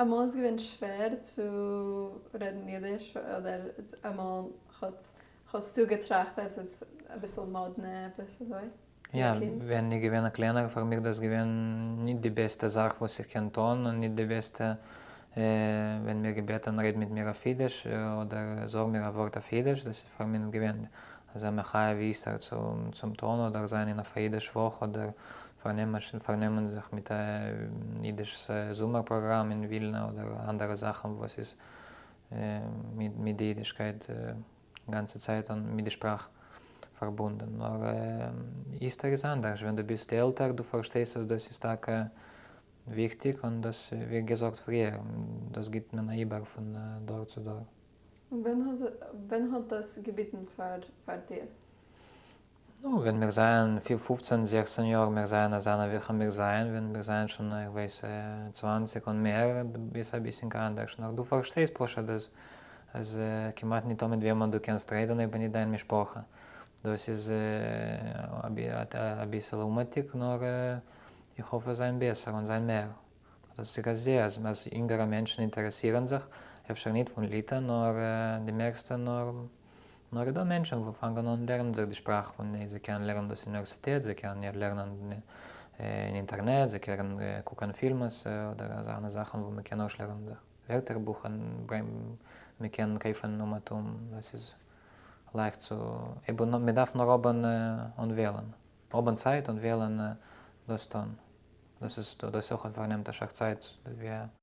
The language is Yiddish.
אמאל איז געווען שווער צו רעדן אידיש אדער אמאל האט האסטו געטראכט אז עס איז אביסל מאדנע עפעס אזוי? יא, ווען איך געווען א קליינער פאר מיר דאס געווען ניט די בעסטע זאך וואס איך קען טון און ניט די בעסטע ווען מיר געבעטען רעד מיט מיר אויף אידיש אדער זאג מיר א ווארט אויף אידיש, דאס איז פאר מיר ניט געווען אזא מחיה ווי איצטער צום טון אדער זיין אין אויף א אידיש וואך אדער פארנעמען זיך מיט א אידיש זומער פראגראם אין ווילנא אדער אנדערע זאכן וואס איז מיט די אידישקייט גאנצע צייט און מיט די שפראך פארבונדען. נאר איצטער איז אנדערש, ווען דו ביסט עלטער דו פארשטייסט אז דאס איז טאקע וויכטיג און דאס ווי געזאגט פריער דאס גיבט מען איבער פון דור צו דור. און ווען האט דאס געביטן פאר דיר? נו, ווען מיר זענען 15 16 יאר, מיר זענען אזאנע וועלכע מיר זענען, ווען מיר זענען שוין איך ווייס 20 און מער, איז אביסינקע אנדערש, נאר דו פארשטייסט פשוט אז אז כמעט ניטא מיט וועמען דו קענסט רעדן אויב ניט דיין משפחה. דאס איז אביסל אומעטיג, נאר איך האף עס זיין בעסער און זיין מער. דאס איז כזה אז אז אינגערע מענטשן אינטערעסירן זיך, אפשר ניט פון ליטא, נאר די מערסטע נאר נאר איז דא מענטשן וואס פאנגען אן לערנען זיך די שפראך פון זיי קענען לערנען דאס אין אוניווערסיטעט, זיי קענען לערנען אין אינטערנעט, זיי קענען קוקען פילמעס אדער אזאנע זאכן וואו מען קען אויסלערנען זיך ווערטערבוכען, מען קען קויפן אומעטום, עס איז לייכט צו, מען דארף נאר האבן און וועלן, האבן צייט און וועלן דאס טון, דאס איז דאס אויך פארנעמט אסאך צייט ווי א.